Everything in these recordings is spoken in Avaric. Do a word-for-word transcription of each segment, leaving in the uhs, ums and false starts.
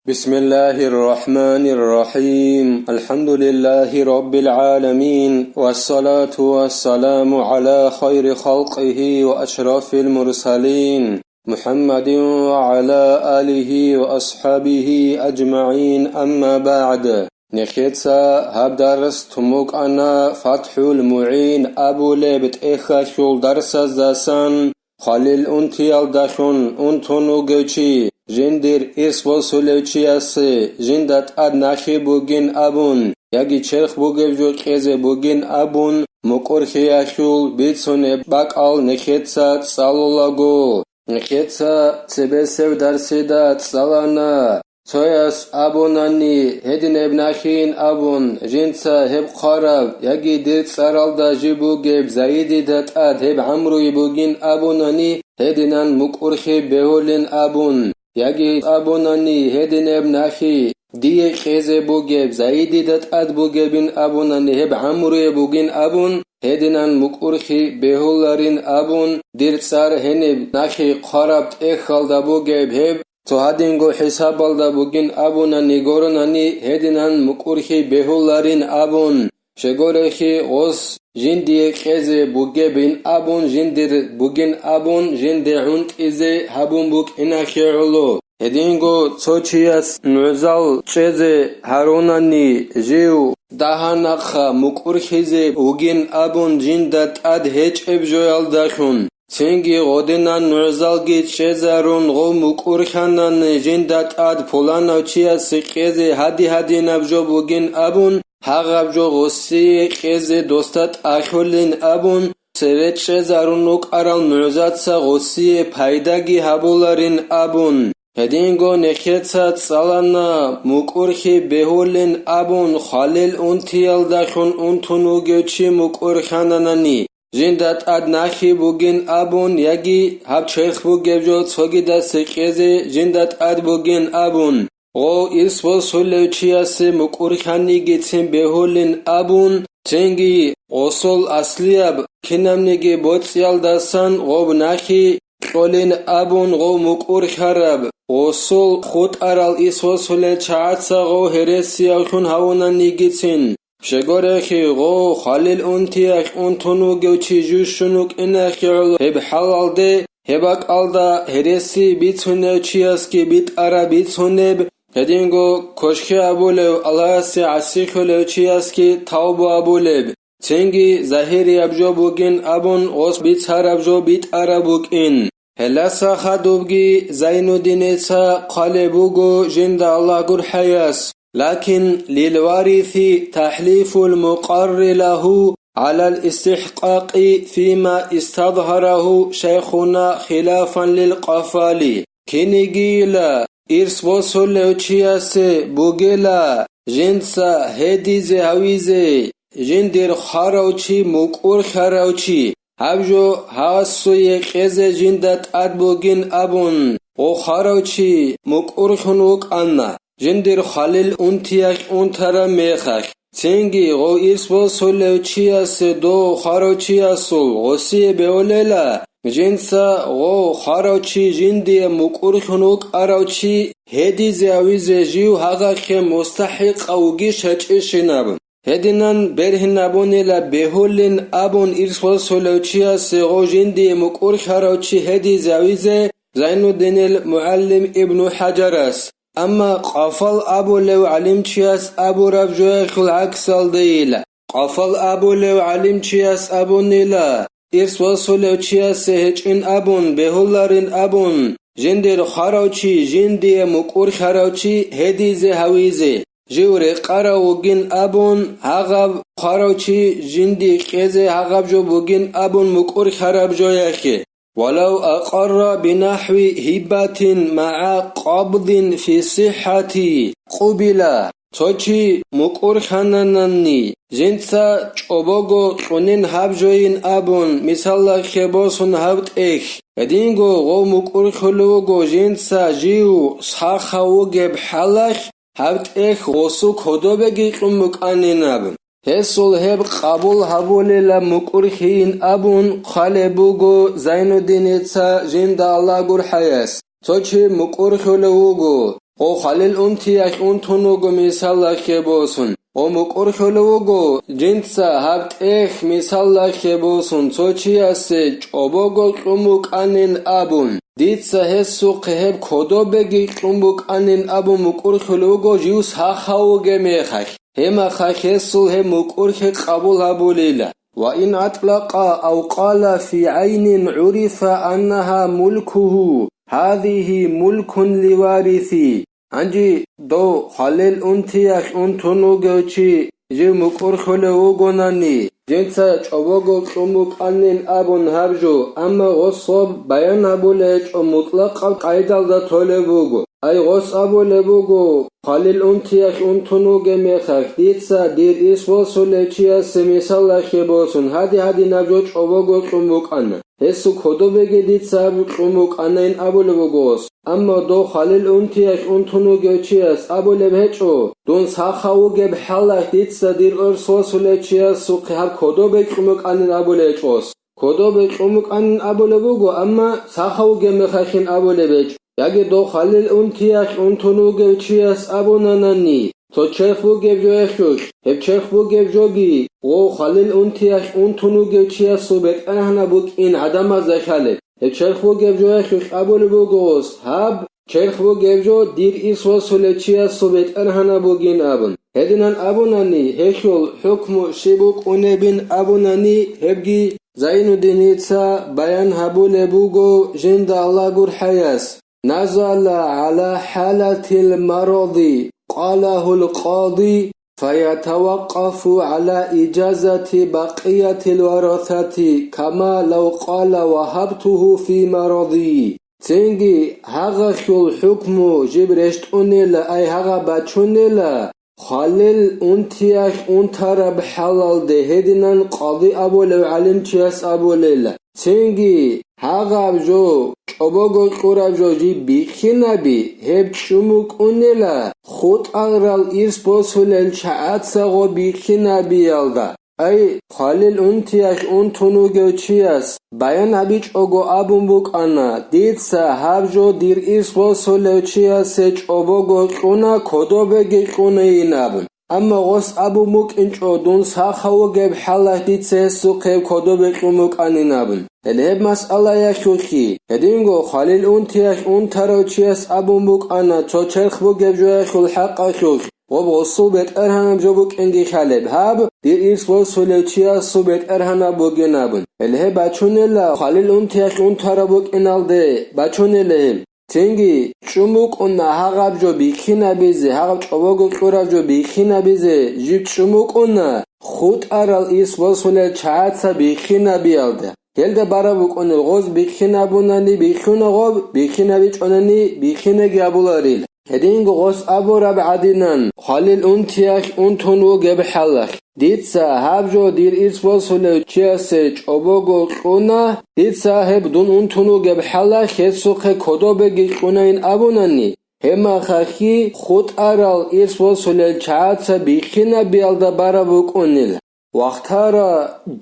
بسم الله الرحمن الرحيم. الحمد لله رب العالمين. والصلاة والسلام على خير خلقه وأشرف المرسلين محمد وعلى آله وأصحابه أجمعين. أما بعد. Нехеца гьаб дарс тун букӀана ФатхӀул МугӀин абулеб тӀехьалъул дарсаздасан. Хвалил унтиялдалъун унтун вугев чи, жиндир ирс босулев чиясе жинда тӀад нахи бугин абун, яги черх бугев жо кьезе бугин абун, мукӀурхиялъул бицунеб бакӀал нехеца цӀалулаго. Нехеца цебесев дарсида цӀалана. Цояс абунани, гьединаб нахийин абун, жинца гьеб хъвараб, яги дир цӀаралда жиб бугеб Заидида тӀад гьеб гӀамруе бугин абунани, гьединан мукӀурхи бегьулин абун, яги абунани, гьединаб нахи дие кьезе бугеб Заидида тӀад бугебин абунани, гьеб гӀамруе бугин абун, гьединан мукӀурхи бегьуларин абун, дир цӀар гьениб нахи хъвараб тӀехьалда бугеб гьеб, цо гьадинго хӀисабалда бугин абунани, горонани, гьединан мукӀурхи бегьуларин абун, щегорехи гъос жиндие кьезе бугебин абун, жиндир бугин абун, жинде гӀунтӀизе гьабун букӀинахъе гӀоло. Гьединго цо чияс нугӀзал чӀезе гьарунани, жив дагьа-нахъа мукӀурхизе вугин абун жинда тӀад гьечӀеб жоялдалъун, цинги гъодинан нугӀзалги чӀезарун гъов мукӀурхьанани жинда тӀад пуланав чиясе кьезе гьади-гьадинаб жо бугин абун, гьагъаб жо гъосие кьезе досда тӀалъулин абун, цеве чӀезарун рукӀарал нугӀзаца гъосие пайдаги гьабуларин абун. Гьединго нехеца цӀалана, мукӀурхи бегьулин абун, хвалил унтиялдалъун унтун вугев чи мукӀурхьананани, жинда тӀад нахи бугин абун, яги гьаб черх бугеб жо цогидасе кьезе жинда тӀад бугин абун, гъов ирс босулев чиясе мукӀурхьанигицин бегьулин абун, цинги гъосул аслияб кинабниги боцӀиялдасан гъоб нахи кьолин абун гъов мукӀурхьараб, гъосул хутӀарал ирс босулел чагӀаца гъов гьересиявлъун гьавунанигицин. Щегорехи гъов хвалил унтиялъ унтун вугев чи жущун вукӀинахъе гӀоло гьеб хӀалалде, гьеб бакӀалда гьереси бицунев чиясги битӀараб бицунеб, гьединго кошхъи абулев, Аллагьасе гӀасихьулев чиясги тавба абулеб, цинги загьирияб жо бугин абун гъос бицараб жо битӀараб букӀин. Гьелдаса хадубги Зайнуддиница хъвалеб буго жинда Аллагь гурхӀаяс, лакин лилварифи тахӀлифул мукъарри лагьу гӀалал истихӀкъакъи фима истазгьарагьу шайхуна хилафан лил къафали. Кинигийила ирс босулев чиясе бугела жинца гьедизе гьавизе, жиндир хварав чи, мукӀурхьарав чи, гьаб жо гьасуе кьезе жинда тӀад бугин абун, гъо хварав чи мукӀурхьун вукӀана, жиндир хвалил унтиялъ унтараб мехалъ. Цинги гъов ирс босулев чиясе дов хварав чиясул гъосие бегьулела, жинца гъов хварав чи жиндие мукӀурхьун вукӀарав чи гьедизе гьавизе жив гьагъахъе мустахӀикъав вугищ гьечӀищинаб. Гьединан бергьин абунила бегьулин абун ирс босулев чиясе гъов жиндие мукӀурхьарав чи гьедизе гьавизе Зайнуддинил мугӀалим Ибну ХӀажарас. Амма Къафал абулев гӀалимчияс абураб жоялъул гӀаксалдейила. Къафал абулев гӀалимчияс абунила, ирс босулев чиясе гьечӀин абун, бегьуларин абун, жиндир хварав чи жиндие мукӀурхьарав чи гьедизе гьавизе, жив рекъарав вугин абун, гьагъаб хварав чи жиндие кьезе гьагъаб жо бугин абун мукӀурхьараб жоялъе. Валав акъарра бинахӀви гьиббатин магӀа къабдин фи сихӀати къубила. Цо чи мукӀурхьананани, жинца чӀобого кьунин гьаб жойин абун, мисаллахъе босун гьаб тӀехь. Гьединго гъов мукӀурхьулев вуго жинца жив сахав вугеб хӀалалъ, гьаб тӀехь гъосул кодобеги кьун букӀанинаб. Гьесул гьеб къабул гьабулила мукӀурхьийин абун хъвалеб буго Зайнуддиница жинда Аллагь гурхӀаяс. Цо чи мукӀурхьулев вуго, О, Халил унтиялъ унтун вуго мисалалъе босун. О, мукӀур хьулев вуго жинца гьаб тӀехь мисалалъе босун, цо чиясе чӀобого кьун букӀанин абун, дица гьесухъе гьеб кодобеги кьун букӀанин абун мукӀур хьулев вуго жив сахав вугеб мехалъ. Гьеб мехалъ гьесул гьеб мукӀурлъи къабул гьабулила. وإن أطلق أو قال في عين عرف أنها ملكه، هذه ملك لوارثه. Гьанже дов Халил унтиялъ унтун вугев чи жив мукӀур хьулев вугонани, жинца чӀобого кьун букӀанин абун гьаб жо, амма гъос гъоб баян гьабулеб гьечӀо, мутӀлакъаб къайдалда толеб буго. Ай, гъос абулеб буго, Халил унтиялъ унтун вугеб мехалъ, дица дир ис босулев чиясе мисалалъе босун, гьади-гьадинаб жо чӀобого кьун букӀана. Гьесул кодобеги дица гьаб кьун букӀанин абулеб буго гъос. Амма дов Халил унтиялъ унтун вугев чияс абулеб гьечӀо, дун сахав вугеб хӀалалъ дица дир ис босулев чиясухъе гьаб кодобе кьун букӀанин абулеб гьечӀо гъос. Кодобе кьун букӀанин абулеб буго, амма сахав вугеб мехалъин абулеб гьечӀо. Яги дов Халил унтиялъ унтун вугев чияс абунанани, цо черх бугеб жоялъулъ, гьеб черх бугеб жоги, гъов Халил унтиялъ унтун вугев чиясул бетӀергьанаб букӀин гӀадамазда лъалеб. Гьеб черх бугеб жоялъулъ абулеб буго гъос, гьаб черх бугеб жо дир ис босулев чиясул бетӀергьанаб бугин абун. Гьединан абунани, гьелъул хӀукму щиб букӀунебин абунани, гьебги Зайнуддиница баян гьабулеб буго жинда Аллагь гурхӀаяс: نزل على حالة المرض، قاله القاضي، فيتوقف على إجازة بقية الورثة، كما لو قال: وهبته في مرضي. Цинги гьагъалъул хӀукму жиб рещтӀунела, ай гьагъа бачунела, Халил унтиялъ унтараб хӀалалде гьединан къади абулев гӀалимчияс абулела. Цинги гьагъаб жо, чӀобого кьураб жо жиб бихьинаби, гьеб чӀумукӀунела, хутӀарал ирс босулел чагӀацаго бихьинабиялда. Ай, Халил унтиялъ унтун вугев чияс баян гьабичӀого абун букӀана, дица гьаб жо дир ирс босулев чиясе чӀобого кьуна, кодобеги кьунейин абун. Амма гъос абун букӀинчӀо, дун сахав вугеб хӀалалъ дица гьесухъе кодобе кьун букӀанин абун. Гьеле гьеб масъалаялъулъги, гьединго Халил унтиялъ унтарав чияс абун букӀана, цо черх бугеб жоялъул хӀакъалъулъ, гъоб гъосул бетӀергьанаб жо букӀинги лъалеб, гьаб дир ирс босулев чиясул бетӀергьанаб бугин абун. Гьеле гьеб бачунела, Халил унтиялъ унтараб букӀиналде бачунела гьеб. Цинги чӀумукӀуна гьагъаб жо бихьинабизе, гьагъаб чӀобого кьураб жо бихьинабизе, жиб чӀумукӀуна хутӀарал ирс босулел чагӀаца бихьинабиялда. Гьелда бараб букӀунел гъоз бихьинабунани бихьуна гъоб, бихьинабичӀонани бихьинаги абуларил. Гьединго гъос абураб гӀадинан, Халил унтиялъ унтун вугеб хӀалалъ, дица гьаб жо дир ирс босулев чиясе чӀобого кьуна, дица гьеб дун унтун вугеб хӀалалъ гьесухъе кодобеги кьунайин абунани, гьеб мехалъги хутӀарал ирс босулел чагӀаца бихьинабиялда бараб букӀунел. واختار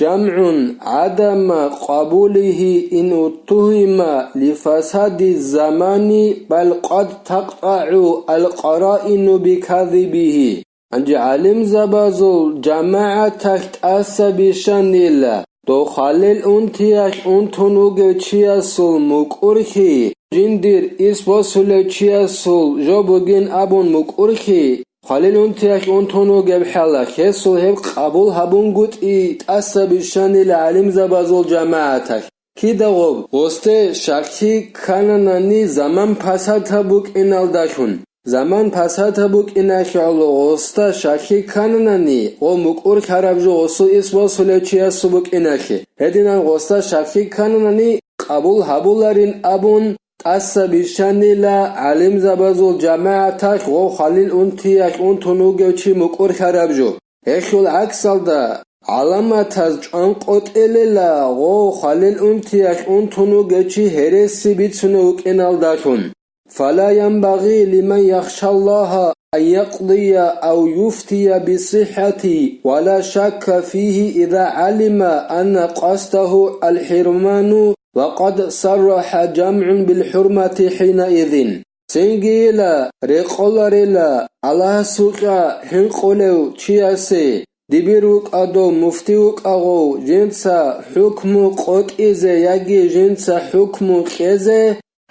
جمع عدم قبوله إن اتهم لفساد الزمان، بل قد تقطع القرائن بكذبه. Гьанже гӀалимзабазул жамагӀаталъ тӀаса бищанила, дов Халил унтиялъ унтун вугев чиясул мукӀурлъи жиндир ирс босулев чиясул жо бугин абун мукӀурлъи, Халил унтиялъ унтун вугеб хӀалалъ, гьесул гьеб къабул гьабунгутӀи тӀаса бищанила гӀалимзабазул жамагӀаталъ. Кида гъоб, гъосде щаклъи ккананани заман пасат гьаб букӀиналдалъун. Заман пасат гьаб букӀиналъул гъосда щаклъи ккананани, гъо мукӀур лъараб жо гъосул ирс босулев чиясул букӀиналъе. Гьединан гъосда щаклъи ккананани, къабул гьабуларин абун, тӀаса бищанила гӀалимзабазул жамагӀаталъ гъов Халил унтиялъ унтун вугев чи мукӀур лъараб жо. Гьелъул гӀаксалда, гӀаламатаз чӀванкъотӀелила гъов Халил унтиялъ унтун вугев чи гьереси бицунев вукӀиналдалъун. فلا ينبغي لمن يخشى الله أن يقضي أو يفتي بالصحة، ولا شك فيه إذا علم أن قصده الحرمان، وقد صرح جمع بالحرمة حينئذ. Цинги йила, рекъоларила Аллагьасукьа хӀинкъулев чиясе, дибир вукӀадав муфти вукӀагъов, жинца хӀукму къотӀизе яги жинца хӀукму кьезе,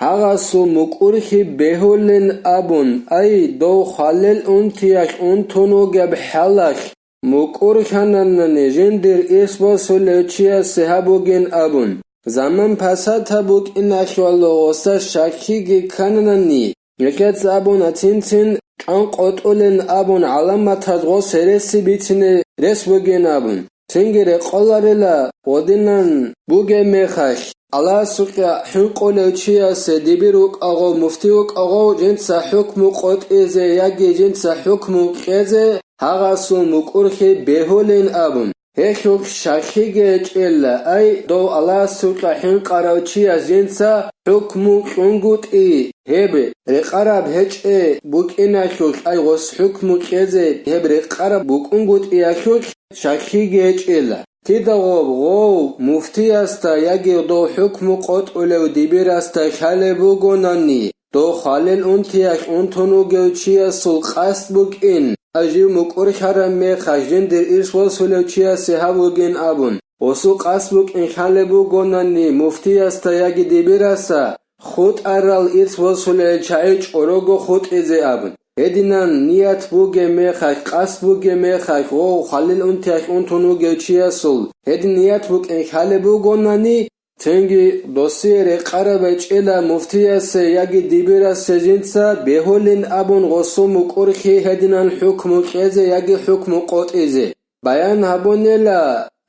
гьагъасул мукӀурхьи бегьулин абун, ай, дов хвалил унтиялъ унтун вугеб хӀалалъ, мукӀурхьананани жиндир ирс босулев чиясе гьабугин абун. Заман пасат гьаб букӀиналъула гъоса щаккиги ккананани, гьекъеца абуна цин-цин кӀан къотӀулин абун гӀаламатаз гъос гьереси бицине рес бугин абун. Цинги рекъоларила гъодинан бугеб мехалъ, Аллагьасукьа хӀинкъулев чиясе дибир вукӀагъов, муфти вукӀагъов, жинца хӀукму къотӀизе яги жинца хӀукму кьезе, гьагъасул мукӀурхьи бегьулин абун. Гьелъухъ щаккиги гьечӀела, ай, дов Аллагьасукьа хӀинкъарав чияс жинца хӀукму кьунгутӀи, гьеб рекъараб гьечӀеб букӀиналъулъ, ай, гъос хӀукму кьезе гьеб рекъараб букӀунгутӀиялъулъ щаккиги гьечӀела. Кидагъаб гъов муфтиясда яги дов хӀукму къотӀулев дибирасда лъалеб бугонани, дов хвалил унтиялъ унтун вугев чиясул къасд букӀин, ай жив мукӀурхьараб мехалъ жиндир ирс босулев чиясе гьабугин абун, гъосул къасд букӀин лъалеб бугонани муфтиясда яги дибирасда, хутӀарал ирс босулел чагӀи чӀорого хутӀизе абун. Гьединан ният бугеб мехалъ, къасд бугеб мехалъ, гъов хвалил унтиялъ унтун вугев чиясул гьедин ният букӀин лъалеб бугонани, цинги досие рекъараб гьечӀела муфтиясе яги дибирасе жинца бегьулин абун гъосул мукӀурхьи гьединан хӀукму кьезе яги хӀукму къотӀизе. Баян гьабунела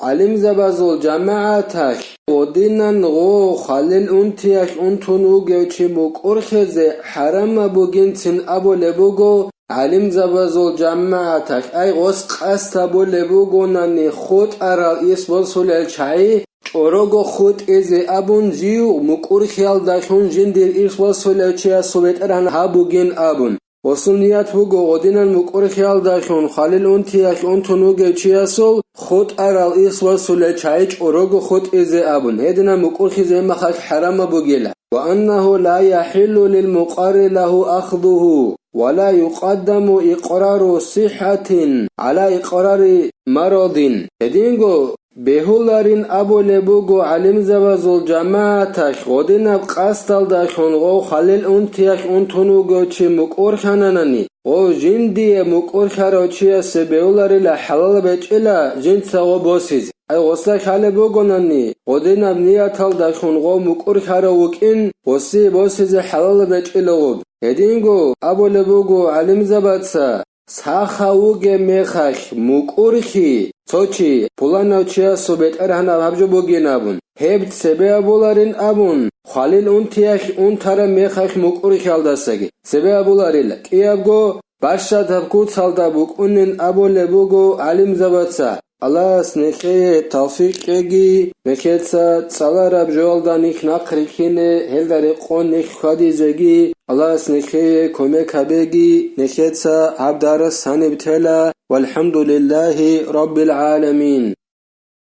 гӀалимзабазул жамагӀаталъ, гъодинан гъо хвалил унтиялъ унтун вугев чи мукӀурхьезе хӀарамаб бугинцин абулеб буго гӀалимзабазул жамагӀаталъ, ай гъос къасд гьабулеб бугонани хутӀарал ирс босулел чагӀи чӀорого хутӀизе абун, жив мукӀурхьиялдалъун жиндир ирс босулев чиясул бетӀергьан гьабугин абун. Гъосул ният буго гъодинан мукӀурхьиялдалъун хвалил унтиялъ унтун вугев чиясул хутӀарал ирс босулел чагӀи чӀорого хутӀизе абун, гьединан мукӀурхьизе гьеб мехалъ хӀарамаб бугила. وأنه لا يحل للمقر له أخذه، ولا يقدم إقرار صحة على إقرار مرض. Гьединго бегьуларин абулеб буго гӀалимзабазул жамагӀаталъ, гъодинаб къасдалдалъун гъов хвалил унтиялъ унтун вугев чи мукӀурхьананани, гъов жиндие мукӀурхьарав чиясе бегьуларила хӀалалаб гьечӀила жинца гъо босизе. Ай гъоса лъалеб бугонани, гъодинаб нияталдалъун гъов мукӀурхьарав вукӀин, гъосие босизе хӀалалаб гьечӀила гъоб. Гьединго абулеб буго гӀалимзабаца, сахав вугеб мехалъ мукӀурхьи, цо чи, пуланав чиясул бетӀергьанав гьаб жо бугин абун, гьеб цебе абуларин абун, хвалил унтиялъ унтараб мехалъ мукӀурхьиялдасаги цебе абуларила, кӀиябго бащад гьаб куцалда букӀунин абулеб буго гӀалимзабаца. Аллагьас нехее тавфикъ кьеги, нехеца цӀалараб жоялда нилъ нахъ рихьине, гьелда рекъон нилъ хьвадизеги. Аллагьас нехее кумек гьабеги, нехеца гьаб дарас гьаниб тела. والحمد لله رب العالمين.